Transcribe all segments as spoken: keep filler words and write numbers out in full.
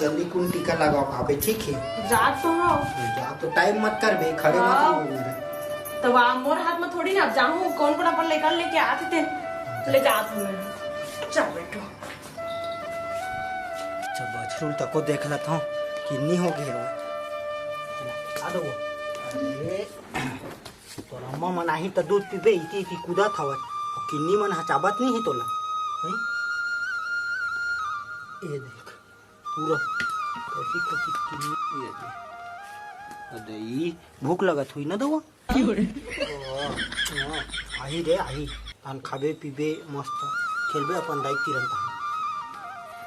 जल्दी कुन टीका लगाओ, खाबे, ठीक है? जात तो हव। जा तो, टाइम मत करबे, खड़े मत हाँ। रहो मेरे। तो वा, मोर हाथ में थोड़ी ना, अब जाहूँ, कौन कौन अपन लेकर लेके आते थे, तो ले जात हूँ मैं। चल बेटो। अच्छा, बछरू तको देख लेत हूँ, किन्नी हो गई है। आ दो। अरे, तोर अम्मा मन आही त दूध पीबे, इति इति कूदत हवय। अउ किन्नी मन हचाबत नहीं है तोला। हैं? ए देख, पूरा कची कची किन्नी। ए दे। अरे, ई भूख लगत हुई ना दवा। क्यों रे? ओ, ओ, आही रे, आही। तान खाबे पीबे मस्त, खेलबे अपन दाई तीरन तहां।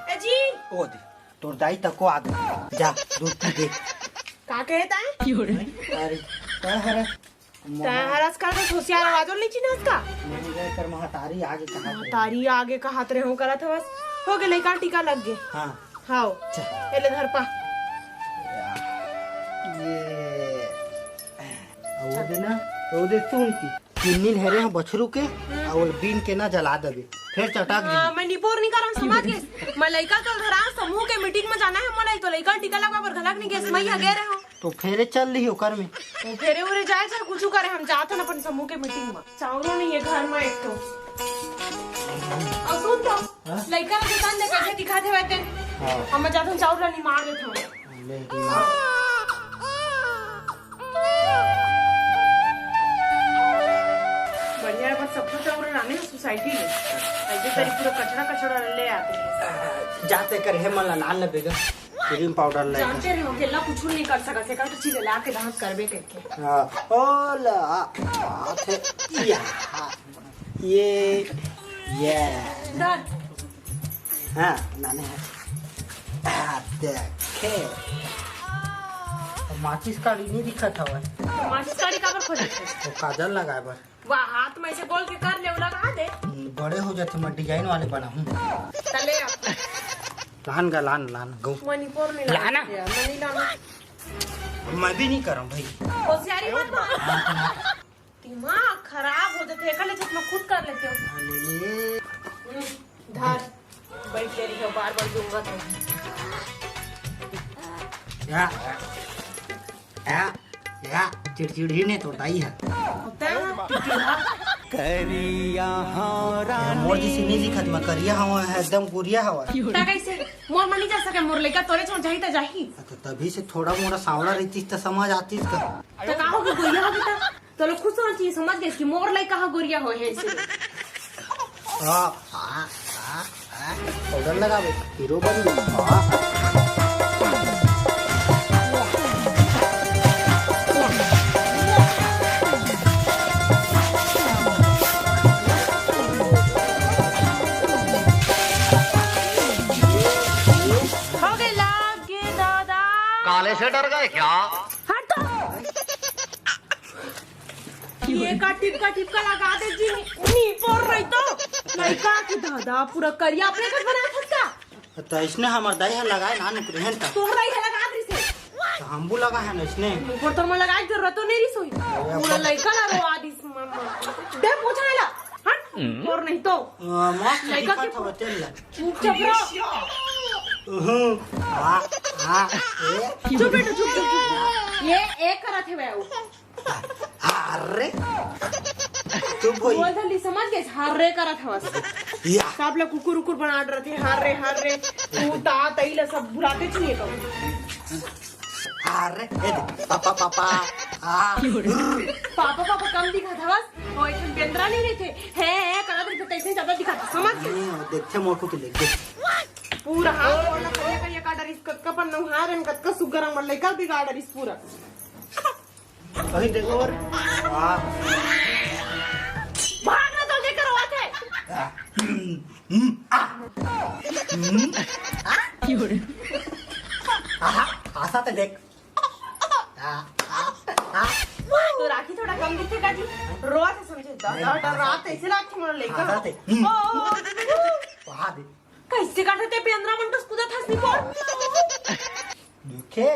ए जी। ओ दे, तोर दाई तको आ गए। जा, दूध पी दे। का कहे ताए? क्यों रे? अरे, का हरे? ता हरस का तो होशियार आवाज और नहीं चिन्हस का? नहीं गए कर महतारी आगे कहा थे। महतारी आगे कहात रहे हो करत हवस। हो गे लइका टीका लग गे। हाँ। हाओ। चल। एले धर पा। ये। आ वो दे ना, वो दे सुन की। किन्नी हेरे हो बछरू के, हम्म। आ वो बीन के ना जला देबे। फिर चटाक हाँ, जी। मैं निपोर नहीं करम, समझ गेस। मैं लइका तो धरा समूह के मीटिंग में जाना है, मोला तो लइका टीका लगवा बर घलक नहीं गेस, मैं यहाँ गए रहे हूँ। तो फेरे चल रही ओकर में। वो फेरे उरे जाए, चाहे कुछ करे, हम जात हन अपन समूह के मीटिंग में। चाउरो नहीं है घर में एक तो। और सुन तो, हाँ? लइका के दुकान ले कैसे दिखा दे वैसे। हाँ। हम जात हन चाउर ला निमार देत हन। ले, ले। बढ़िया है, बस सब कुछ चाउर लाने हैं सोसाइटी में। ऐसे तेरी पूरा कचरा, कचरा ले आते हैं। जाते कर हे मन ला लान ले बेगा। क्रीम पाउडर ले। जानते रहे हो, अकेला कुछ नहीं कर सकत, से का तो चीज ला के दांत करबे करके। हाँ, ओ ला, हाथ है, या, ये, ये। धर। हाँ, नाने हाथ। हाँ, देखे। माचिस काड़ी नहीं दिखत हवय। माचिस काड़ी काबर खोजत हे? वो काजल लगाए बर। वाह, हाथ में से गोल के कर ले, लगा दे। बड़े हो जाते, मैं डिजाइन वाले बनाहूँ। तले आप। लान गा, लान, लान, गो। मणिपुर नहीं लाना। लाना। यार, मैं नहीं लाना। मैं भी नहीं करम भाई। होशियारी मत मार। हाँ, तो ना। दिमाग खराब हो जाते, एकर ले तो मैं खुद कर लेते हो। हाँ, ले ले। हम्म, धर। बैठ ले रही हो, बार-बार दूंगा तो। या, या, या, चिड़चिड़ ही नहीं तो दाई है। होता है ना, चिड़चिड़ा। करिया हो ये मोर जैसे नहीं दिखत, मैं करिया हूँ, एकदम गोरिया हवा। ता कैसे? मोर मन नहीं जा सके, मोर लइका तोरे छोड़ जाही ता जाही। तो तभी से थोड़ा मोरा सांवला रहती तो समझ आती इसका। तो का हो गया, गोरिया हो गया ता? तो लोग खुश होना चाहिए, समझ गए कि मोर लइका ह गोरिया होए हे इसीलिए। हाँ, हाँ, हाँ, हाँ, पाउडर लगावे, हीरो बन गया। हाँ। हो गए, लाग गे दादा। काले से डर गए क्या? हट तो। ये का टिपका टिपका लगा दे जी, नी, नी पोर रही तो। लइका के दादा पूरा करिया अपने कस बनाए थस का? तो इसने हमर दाई ह लगाए ना नुकरे हन त। तोर दाई ह लगा दिस हे। तो हम भी लगा है ना इसने। ऊपर तो मैं लगाए जरूरत तो नहीं रही सोई। अरे पूरा अब लइका ला रोवा दिस मम्मा। दे पोछा ला। हट, हम्म। और नहीं तो। आ, मस्त लइका दिखत के हवा तेल ला। चुपचाप रहो। हम्म। आ, आ, ए। चुप बेटा, चुप, चुप, चुप। ये एक करत हे वो। अरे, चुप होई। बोल जल्दी, समझ गए? हर्रे करत हवस। या। सब ला कुकुर उकुर बनात रहते, हर्रे, हर्रे। तू ता, तई ला सब बुलाते चाहिए कब। अरे, ए दे, पापा, पापा। आ। पापा, पापा कम दिखत हवस। वो एक ठन बेंदरा नहीं रहते। है, है, करत रहते, तैसे ज्यादा दिखत, समझ गए? नहीं, वो देखते मोर को के देख दे। पूरा हाथ गोड़ ला करिया, करिया का डरिस, कतका पन नौहार है, कतका सुग्घर हमर लइका बिगाड़ डरिस पूरा। अभी देखो और। वाह। भाग ना, तो लेकर आते। आ, हम्म, हम्म, आ, हम्म, आ। आहा, आसा तो देख। आ, आ, आ। तो राखी थोड़ा कम दिखे का जी? रोज समझे, नहीं, डर, डर, आसा रात तो ऐसे लाग के मन लेकर। आसा तो, हम्म। ओ, ओ, ओ, ओ। वहाँ दे। कैसे काटत हे बेंदरा मन कस कूदत हस निपोर? दुखे।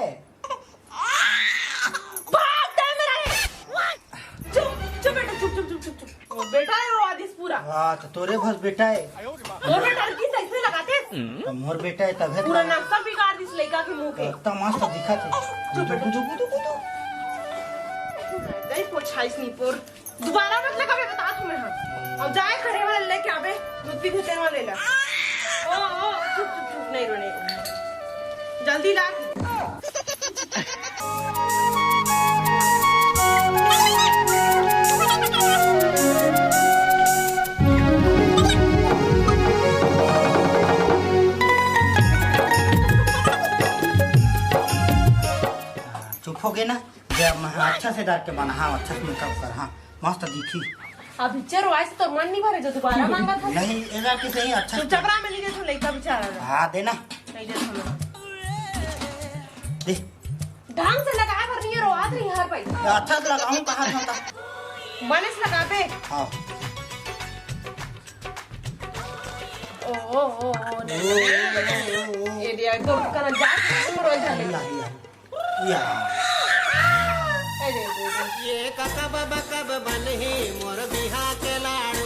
भाग दे मेरा रे। चुप, चुप बेटा, चुप, चुप, चुप, चुप, चुप। ओ, बेटा है वो आदिस पूरा। हाँ, तो तोरे भस बेटा है। और बेटा की सही से लगाते? तो मोर बेटा है तब है पूरा तो। नक्शा बिगाड़ दिस। लइका के मुंह के। एकदम मस्त दिखत हे। चुप बेटा। गुदु, गुदु, गुदु। गई पोछाइस निपोर। दोबारा मत लगाबे, बता तू मैं, हाँ। अब जाए घरे वाला लेके आबे, दूध पी के तेल वाला ले ला। ओ, ओ, चुप, चुप, चुप, नहीं रो, नहीं रो। जल्दी ला। चुप हो गए ना? जब मैं, हाँ, अच्छा से डाल के बना, हाँ, अच्छा से मेकअप कर, हाँ, मस्त दिखी। अब पिक्चर वॉइस तो मन नहीं भरे जो दोबारा मांगा था। नहीं, एला के सही अच्छा से। चुपचाप रहा, मैं नहीं देता लइका बेचारा ला। हाँ, देना। नहीं देता मैं। दे। ढंग से लगाए बर नहीं है, रोआत रही हर पाई। अच्छा से लगाऊं, कहा था ता। बने से लगाबे। हाँ। ओ, ओ, ओ, ओ, ओ, ओ, ओ, ओ। ये दिया, तो करना जा, तुम रोई जाने। या, या। या। ए, दे, दे, दे। ये का कब, कब बनही मोर बिहा के लाड़ू।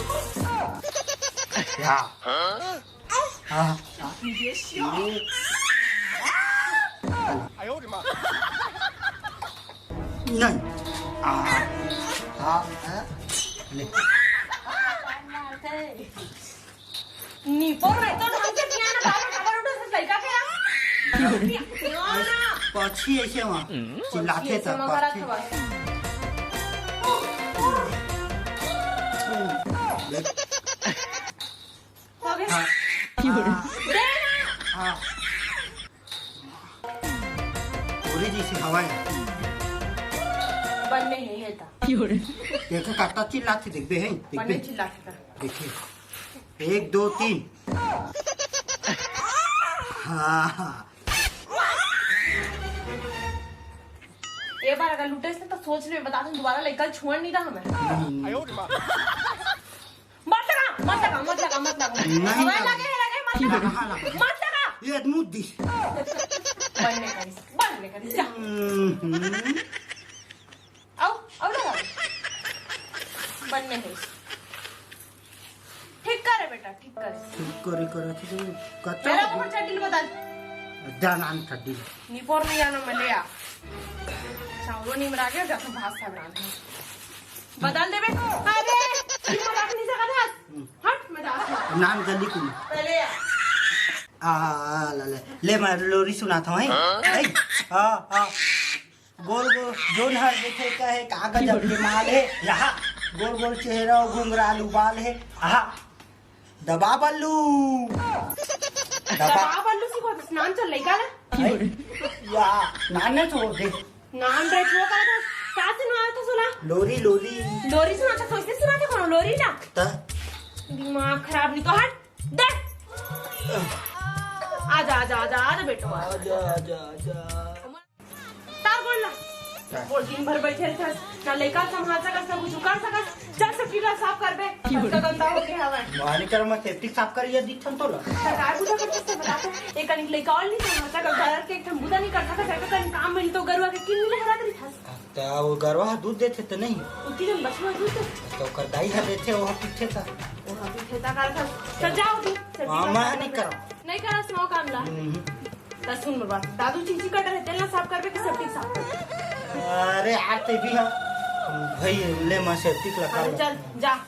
या। हाँ, हाँ। ये नहीं। आ, हाँ, हाँ। ले। निपोर रहे तो ढंग से किया ना, बार-बार खबर उठा से लड़का के रहा। पाछी ऐसे वहाँ चिल्लाते ऐसे था, मगर पाछी। अथवा। हो गया। हाँ। दे ना। हाँ। पूरी जैसी हवा है। बनने नहीं है ता। देखो, काटा चिल्लाते, देख बे, हैं, देख बनने बे। चिल्लाते था। देखिए, एक, दो, तीन। हाँ, हाँ। ये बार अगर लुटे से तो सोच ले, बता दूं, दोबारा लइका छुअन नहीं था हमें। नहीं, नहीं। मत लगा, मत लगा, मत लगा, मत लगा। नहीं हमें लगा। लगे है, लगे, मत लगा। लगा, हाँ, लगा। मत लगा। ये मुद्दी। बनने करिस, बनने करिस, जा। हम्म, हम्म। आओ, आओ लगा। बनने है। ठीक करे बेटा, ठीक करे। ठीक करे, करे, ठीक करे। कच्चा मेरा ऊपर चड्डी बता। जा नान चड्डी। निपोर नहीं जाना, मैं ले आ। चावलो नहीं मरा गया, जा तो भात सब रांध। बदल देबे। अरे, ये मजाक नहीं सकत हस। हट, मैं जा। नान जल्दी कुल। पहले आ। आ, आ, ला, ले। ले, मैं लोरी सुनाता हूँ, हैं? हाँ? हैं? हाँ, हाँ। गोल गोल, जोन हर देखे कहे कागज अब के माल है, यहाँ। गोल गोल चेहरा, घुंघरालू बाल है, आहा। दबा बल्लू। दबा। दबा बल्लू सी को स्नान चल लइका ला। अरे, या, नान नहीं छोड़ दे। नान रे, जो करा था, का से ना था सुना? लोरी, लोरी। लोरी सुना था, कैसे सुना था कोनो लोरी ना? त? दिमाग खराब नहीं तो हट, दे। आजा, आजा, आजा, आजा बेटो, आजा। आजा, आजा, आजा। तार बोल ना। का? बोल, दिन भर बैठे रहथस, ना लइका संभाल सकस, ना कुछ कर सकस। जा सेप्टिक ला साफ करबे, कतका गंदा हो गया हवय। मानी कर मैं सेप्टिक साफ करिया दिथन तोला। सरकार बुझा करथस, बता तो, एक कनिक लइका और नहीं संभाल सकस, घर के एक ठन बुता नहीं कर सकस, एक कनिक काम मिली तो गरुआ के किन्नी ले हरा करी थस। त वो गरुआ ह दूध देथे त नहीं? उतनी जन बछवा दूध देथे। त ओकर दाई ह देथे, वो ह पीथे त। वो ह पीथे त कर थस। त जाओ भी, सेप्टिक हाँ, ला मैं साफ नहीं करबे। करब। नहीं करस नौ काम ला। हम्म। त सुन मोर बात, दादू चीची कटर है, तेल ना साफ करबे कि सेप्टिक साफ करबे? अरे यार, ते भी हा। भाई, ले मैं सेप्टिक लगा अरे लो। चल, जा।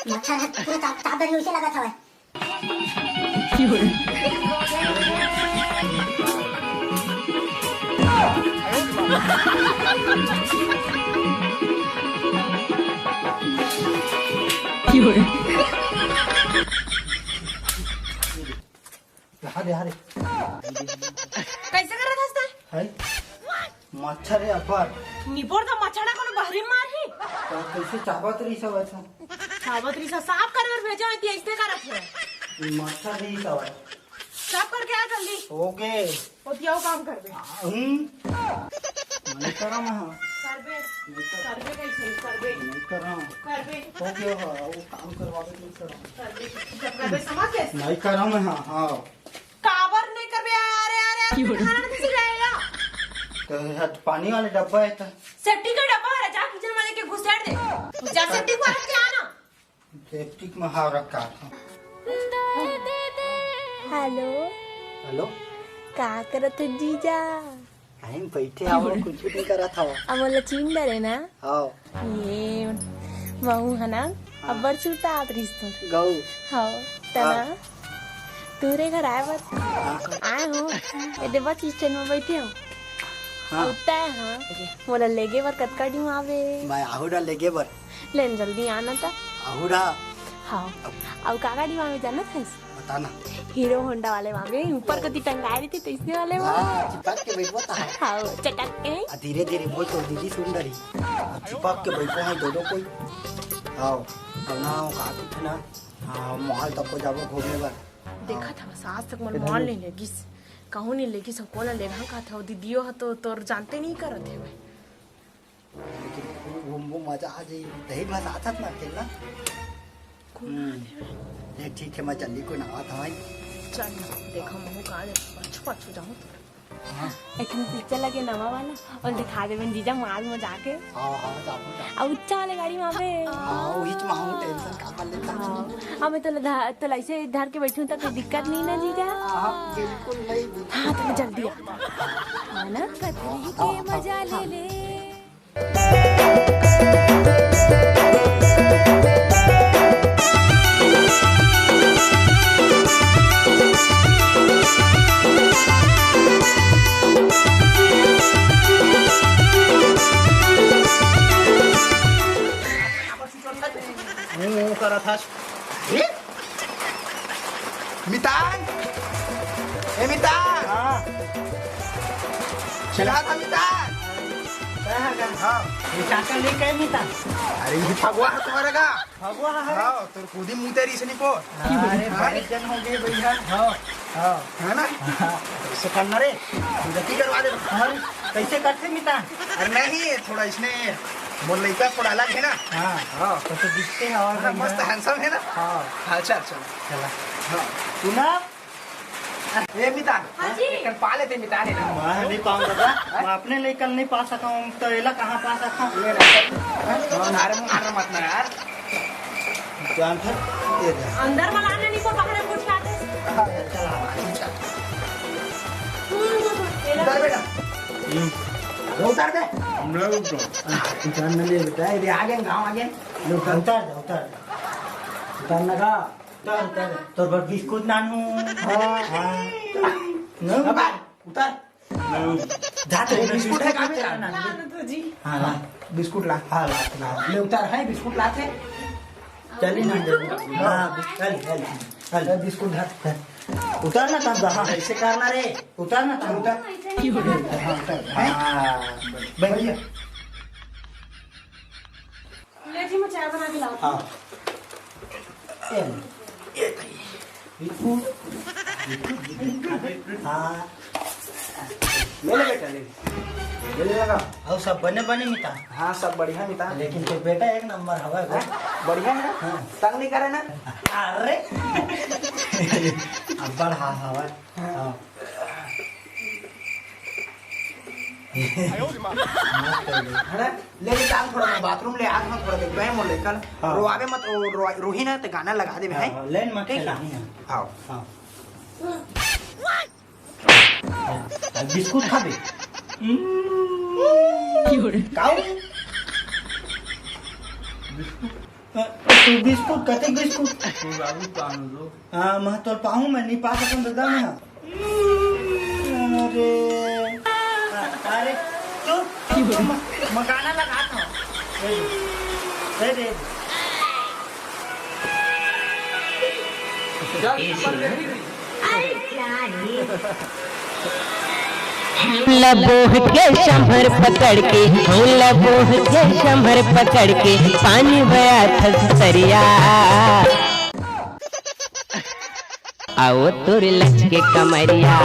मच्छर ह पूरा चा-, चादर ही उसे लगत हवय। यहाँ दे, यहाँ दे। कैसे करत हस तैं? है? मच्छर है अब्बड़। निपोर तो मच्छर ना कोनो बहरी मार ही। तो कैसे चाबत रही सब ऐसा? चाबत रही सब साफ कर कर भेजे होती, ऐसे करत है। ये मच्छर रही सब है। साफ करके आ जल्दी। ओके। होती आओ काम कर दे। हम्म। नहीं करा मैं, हाँ। करबे। नहीं कर। करबे कैसे? करबे। नहीं करा। करबे। हो गया, हाँ, वो काम करवा के नहीं करा। करबे। जब करबे समझ ले। नहीं करा मैं, हाँ, हाँ। काबर नहीं करबे? अरे, अरे, अरे, खाना कैसे जाएगा? तो ये तो पानी वाला डब्बा है तो। सेप्टिक का डब्बा है, जा किचन वाले के घुसेड़ दे। जा सेप्टिक वाले के आना। सेप्टिक में हाव रखा था। हेलो। हेलो। का करत हो जीजा? हम बैठे हव, कुछ नहीं करत हव। अब मोला चीन डरे ना? हाव। ये महू है ना, हाँ। अब्बड़ सुरता आप रिस तोर। गऊ। हाव, तना। हाँ। तोरे घर आए बर हाँ। आए हो। ये दे बस स्टैंड में बैठे हो। हाँ। उतना है, हाँ। मोला लेगे बर कतका डिम आवे? मैं आहू ना लेगे बर। लेन जल्दी आना ता। आहू ना। हाँ। अब अउ का गाड़ी में आवे जानत हस? बता ना। हीरो होंडा वाले में आवे, ऊपर कोती टंगाए रहिथे तइसने वाले में। हाँ, चिपक के बैठबो ता है। हाँ, चटक के। आ, धीरे धीरे बोल तो दीदी सुन डरी। आ, चिपक के बैठबो है दोनों कोई। हाँ, अब ना वो का कुछ ना। हाँ, मॉल तक को जाबो घूमे बर। देखा था बस आज तक मन इधर मॉल देख। नहीं लेगिस। कहूँ नहीं लेगिस, हम कोला लेगा का था, वो दीदियो ह तो तोर जानते नहीं करत है भाई। लेकिन वो, वो, वो मजा आ जाई। दही भात आथत ना अकेला। कोन हम्म। आथे? ए, ठीक है, मैं जल्दी को नहात हवं। चल, देखो, महू का दे, पाछू, पाछू जाऊँ तो। हाँ। एक ठन पिक्चर लगे नवा वाला, और दिखा देबे जीजा माल में जाके। हाँ, हाँ, जाबो, जाबो। अब उच्चा वाले गाड़ी में आबे। हाँ, वही तो महू टेंशन का कर लेता। हाँ, अब मैं तो लधा-, तो ऐसे धर के बैठूं तो कोई दिक्कत नहीं ना जीजा? हाँ, बिल्कुल नहीं, बिल्कुल। हाँ, तो मैं जल्दी आ। हाँ ना? कतरी के मजा ले ले। हूँ, हूँ करत हस। ए? मितान? ए मितान? हाँ। चिल्लात हस मितान? हाँ। ये चाचा ले गए मितान? अरे ये फगुआ है तुम्हारे का? फगुआ है? हाँ, तोर कूदी मुँह तेरी से निको। अरे, हाँ? बड़े जन हो गए भैया। हाँ। हाँ। है ना? हाँ। ऐसे करना रे। गलती करवा दे। अरे, कैसे करते मितान? अरे नहीं, थोड़ा इसने, मोर लइका थोड़ा अलग है ना। हाँ। हाँ। तो, तो दिखते हैं और है ना, बढ़िया। मस्त handsome है ना? हाँ। हाँ, चल, चल। चला। हाँ। सुना? ए मितान, हाँ जी। एक कन पा लेते मितान है ना। मैं नहीं पाऊँ दादा, हाँ? मैं अपने लइका ल नहीं पा सकता हूँ, तो एला कहाँ पा सकता हूँ? ले ना। हाँ? अरे मार मत ना यार। जान था? ये दे। अंदर वाला आने नहीं को पकड़े कुछ खाते। हाँ, चल, हाँ, हाँ, चल। उधर बेटा। हम्म। अरे उतार दे। हम लोग तो। हाँ, उतार ना ले बेटा, ये आ गए, गाँव आ गए। ले उतार, उतार दे, उतार दे। उतार ना का? उतार, उतार। तोर बर बिस्कुट लानहूँ। हाँ। हाँ। नहीं। अब आ, उतार। नहीं। जा तो अरे, बिस्कुट है, बिस्कुट का में बेटा? लाना। हाँ, तो जी। हाँ, ला। बिस्कुट ला। हाँ, ला, ला। ले उतार, है, बिस्कुट लाथे। चल ही ना, चल। हाँ, बिस-, चल, चल, चल। ले बिस्कुट धर, धर। उतार ना, तब हाँ, ऐसे करना रे। उतार ना, तब उतार। हाँ, उतार। हाँ। बढ़िया। ले जी, मैं चाय बना के लाती हूँ। हाँ। ए, ए, बिस्कुट। हाँ। ले ले बेटा, ले। ले ले लगा। अउ सब बने बने मितान? हाँ, सब बढ़िया मितान। लेकिन तोर बेटा एक नंबर हवय गो। हाँ, बढ़िया है ना? हाँ। तंग नहीं करे ना? अरे। अब्बड़ हाँ हवय। हाँ। मस्त है। है ना? ले ले, चल थोड़ा मैं बाथरूम ले, आज मैं थोड़ा देख, मैं मोर लेकर हाँ। रोआवे मत, रो-, रो-, रोही ना, ते गाना लगा दे, हाँ, भाई। हाँ, लेन मत ठीक है? चला, हाँ। हाँ। हाँ। हाँ, बिस्कुट खाबे? काऊ? बिस्कुट। अ, तू बिस्कुट, कतेक बिस्कुट? तू बाबू पान दो। हाँ, मैं तोर पाहूँ, मैं नहीं पा सकूँ दादा मैं। अरे, अरे, चुप, चुप, चुप, म-, मकाना लगा था। दे दे, दे दे। चल, ऊपर देखी। हमला बोह के संभर पकड़ के, हमला बोह के संभर पकड़ के, पानी बया थस सरिया। आओ तोरे लचके कमरिया,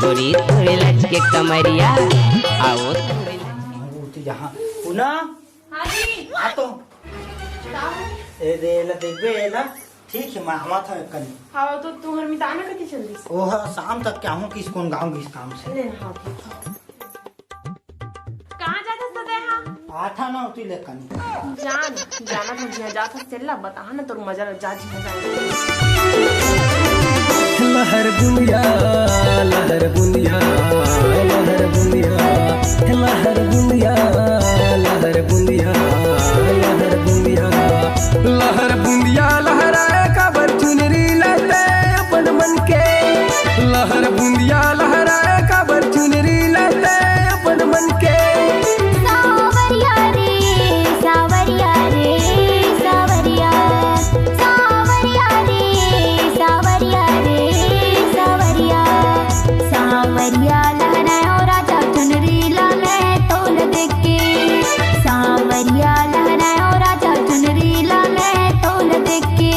तोरी तोरे लचके कमरिया, आओ तोरे लचके। पूनम? हाँ जी। आ तो। का हो? ए दे, एला देखबे, एला। ठीक हे, मैं आवत हँव एक कनी। हाँ, तो तुँहर मितान कति चल दिस? ओह, शाम तक के आहूँ किस कोन गाँव गिस काम से। ले, हाँ, ठीक हे। कहाँ जात हस ददा हा? आथा ना होती ले कनी। जान, जाना तो जिहाँ जात हस तेला, बता ना तोर मजा ल, जा जिहाँ जा। लहर बुंदिया, लहर बुंदिया, लहर बुंदिया, लहर बुंदिया, लहर बुंदिया, लहर बुंदिया, लहर बुंदिया लहराए काबर चुनरी लहराए अपन मन के। लहर बुंदिया लहराए काबर चुनरी लहराए अपन मन के। सावरिया रे, सावरिया रे, सावरिया। सावरिया रे, सावरिया रे, सावरिया। सावरिया लहराए ओ राजा चुनरी ला मैं तोल देके। सावरिया लहराए ओ राजा चुनरी ला मैं तोल देके।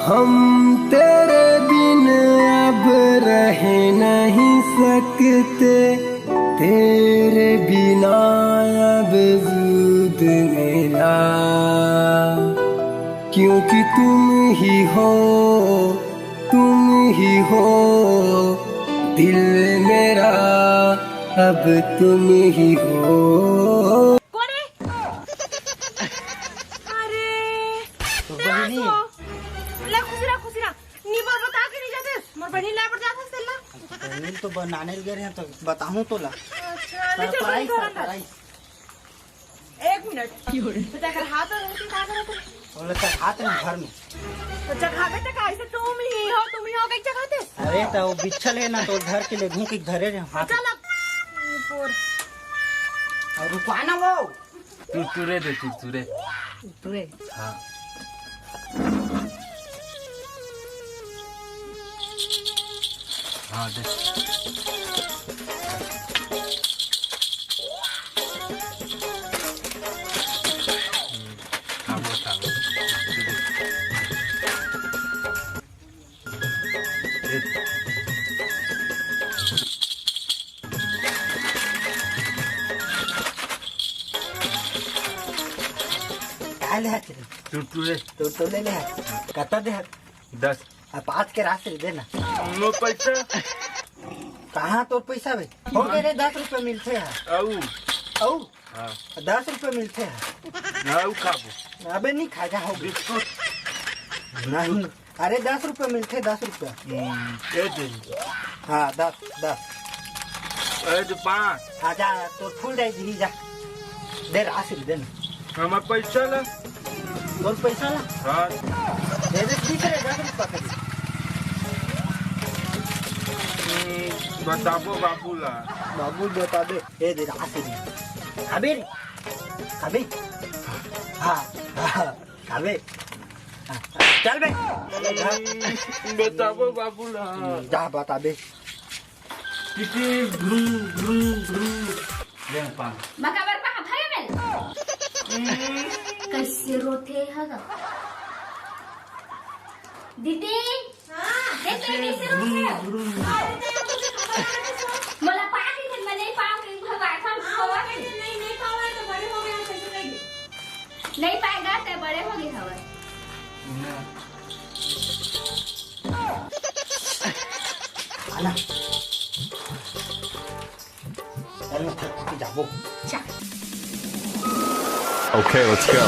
हम तेरे बिन अब रह नहीं सकते, तेरे बिना अब वजूद मेरा, क्योंकि तुम ही हो, तुम ही हो दिल मेरा, अब तुम ही हो। कोन हे? अरे, तो बहिनी। ले खुशी रह, खुशी रह। नी बोल बता के नहीं जाते। मोर बहिनी ला पर जात हस तेला। बहिनी तो बनाने लगे रहे तो बताहूँ तोला। अच्छा, ले चल, surprise, बहिनी, surprise। एक मिनट। तो तेकर हाथ में रोटी का करत हे? बोले, "सर, हाथ में घर में।" तो चघाबे त का, ऐसे तुम ही हो, तुम ही हो, कहीं चघाते? अरे, तो वो बिच्छल हे ना, तो घर के ले घूम के धरे रहे हाथ। चल अब। ये पोर। और रुकवा ना वो। तू तुरे दे, तू तुरे। तुरे? हाँ। हाँ, दे। हम्म, हाँ, बहुत आ गया। दे। का ले हक? टुरटुरे। टुरटुरे ले हक। कता दे हक? दस। आ, पाँच के राशि दे ना। नो पैसा। कहाँ तोर पैसा बे? हो गए रे, दस रुपये मिलते हैं। अऊ। अऊ? हाँ। दस रुपये मिलते हैं। हाँ, अऊ खाबो। अबे नहीं खा जा, हो गए। बिस्कुट। नहीं। अरे, दस रुपये मिलथे, दस रुपये। हम्म, दे दे। हाँ, दस, दस। अरे, तो पाँच। हाँ, जा, तोर फूल जाई दिही, जा। दे, राशि दे ना। हमर पैसा ला। तोर पैसा ला? हाँ। दे दे, ठीक है, दस रुपये कर दे। हम्म, बताबो बाबू ला। बाबू बता दे, दे दे, राशि दे। अबे रे, अबे। हाँ, हाँ। खाबे? चल बे। बताबो बाबू ला। जा बताबे। टिटी भ्रू, भ्रू, भ्रू। ले पान। मका बर पा, भागे में। कैसे रोथे हगा? दीदी। हाँ। देख तो ये कैसे रोथे। भ्रू, भ्रू। मोला पानी से मैं नहीं पाऊँ, कहीं भगवान हाँ, वो कहते, "नहीं, नहीं पावा है तो बड़े हो गए, हम कैसे रहेंगे?" नहीं पाएगा, ते बड़े हो गए हवे। आना। चल, मैं थक के जाबो। जा। Okay, let's go.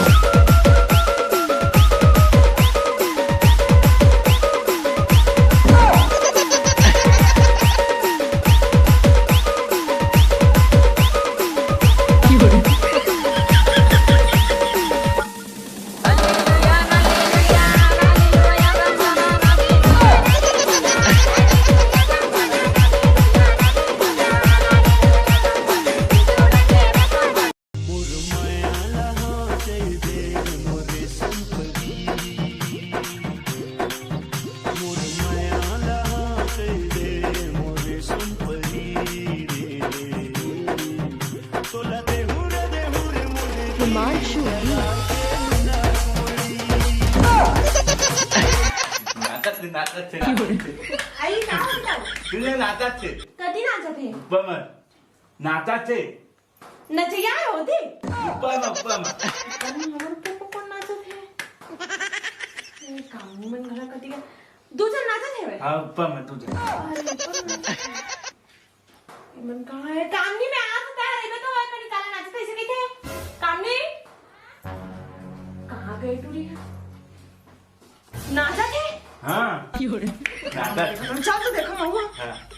नाचत हे, नाचत हे। आई का होता? तुझे नाचत हे। कति नाचत हे? ऊपर में। नाचत हे। नचैया होती? ऊपर में, ऊपर में। ऊपर में हमर ऊपर को कौन नाचत हे? ए, कामनी मन घला कति का। दू झन नाचत हे बे? हाँ, ऊपर में दू झन। अरे, ऊपर में नाचत हे। ए मन कहाँ हे? कामनी में आ सकता है, रेबे तो है, कहीं काला नाचत हे, इसे कहिथे। कामनी? कहाँ गई टूरी? नाचत हे? हाँ। नाचत हे। चल तो देखो महुआ। हाँ।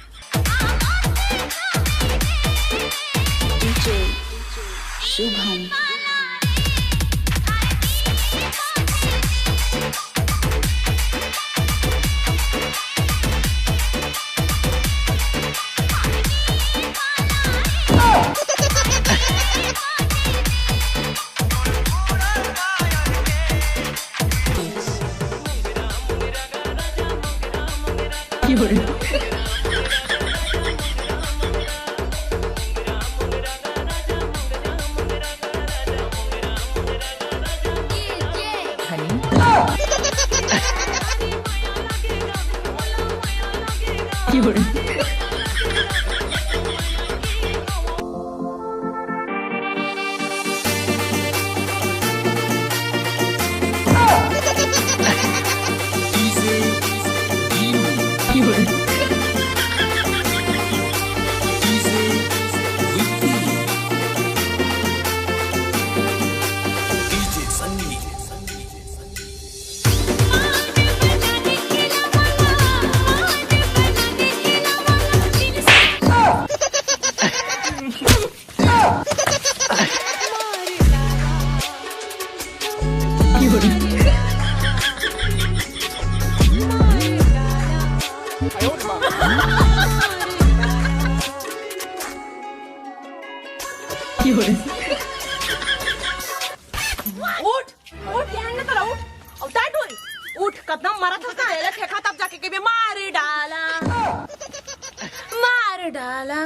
डीजे शुभम। उठ, उठ, ध्यान न तोला, उठ। अउ तैं टूरी, उठ, कतना मरत हस ना, एला ठेका तब जाके कहिबे, "मार डाला, मार डाला।"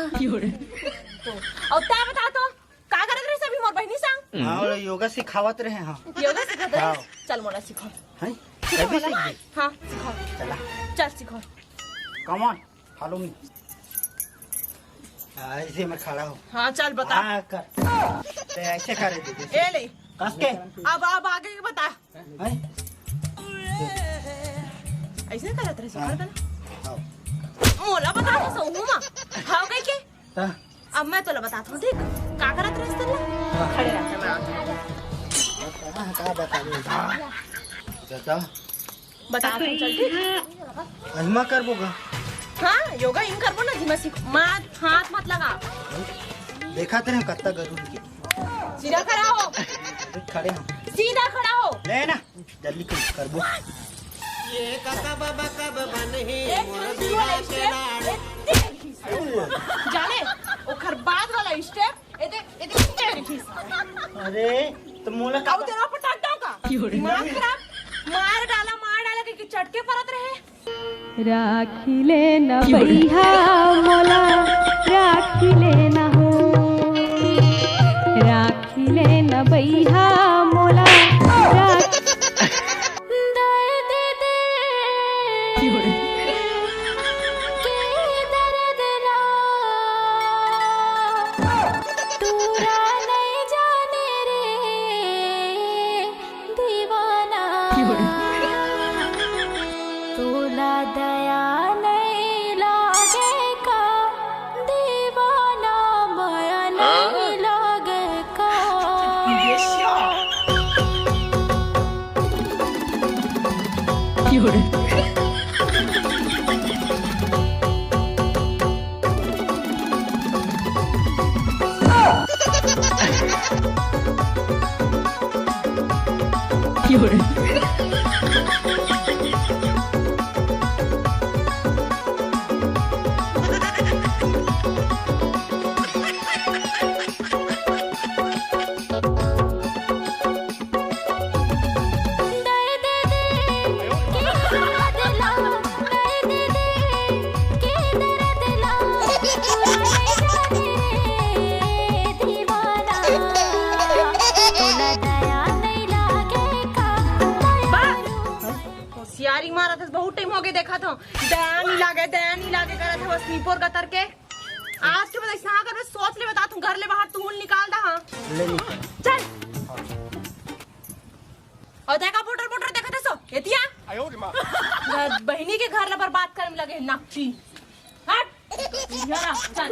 अउ तैं बता तो, का करत रहिस अभी मोर बहिनी संग? हाँ, वो योगा सिखावत रहे, हाँ। योगा सिखावत रहे? हाँ। चल, मोला सिखा। हैं? अभी सीख गई? हाँ, सिखा। चला। चल, सिखा। Come on, follow me। हाँ, ऐसे मैं खड़ा हूँ। हाँ, चल, बता। हाँ, कर। ते ऐसे करे दीदी। ए ले। कस के। अब, अब आगे के बता। हैं? ऐसे करत रहे, हाँ। कर देना। हाँ। मोला बता तो सहू मा। हाँ, कहि के? हाँ। अब मैं तोला बतात हूँ, ठीक? का करत रहे तेला? हाँ। खड़े रह, मैं आत हूँ। हाँ, का बता दे? हाँ। चाचा। बतात हूँ, चल, ठीक? अहिमा करबो गा? हाँ, योगा इंग करबो ना, जिमा सीख। मात, हाथ मत लगा। देखा तेरे कत्ता गरुड़ के। सीधा खड़ा हो। खड़े हम। सीधा खड़ा हो। ले ना, जल्दी कर, करबो। ये कब, कब बन ही एक मोर तो बिहार के step, लाड़। जाने, ओखर बाद वाला step, ए देख, ए देख, ए देख। अरे, तो मोला का काऊ तेरा पटाक डाल का? क्यों रे? दिमाग खराब, मार डाला, मार डाला, कि चटके परत रहे। राखी ले न बइहा मोला, राखी ले न हो, राखी ले न बइहा मोला, राखी दर्द दे के दर्द ला तोरा नहीं जाने रे दीवाना। तोला दया नहीं लागे का दीवाना, माया नहीं लागे का। अरे मारा था, बहुत टाइम हो गए देखा था। दया नहीं लागे, दया नहीं लागे करत था बस निपोर गतर के। आज के बाद ऐसा कर, मैं सोच ले बता, तू घर ले बाहर तू निकाल दा। हाँ, ले ली। चल। और देखा, पोटर पोटर देखा था सो एतिया। घर, बहिनी के घर ला बर्बाद करे में लगे नकची। हट। यारा, चल।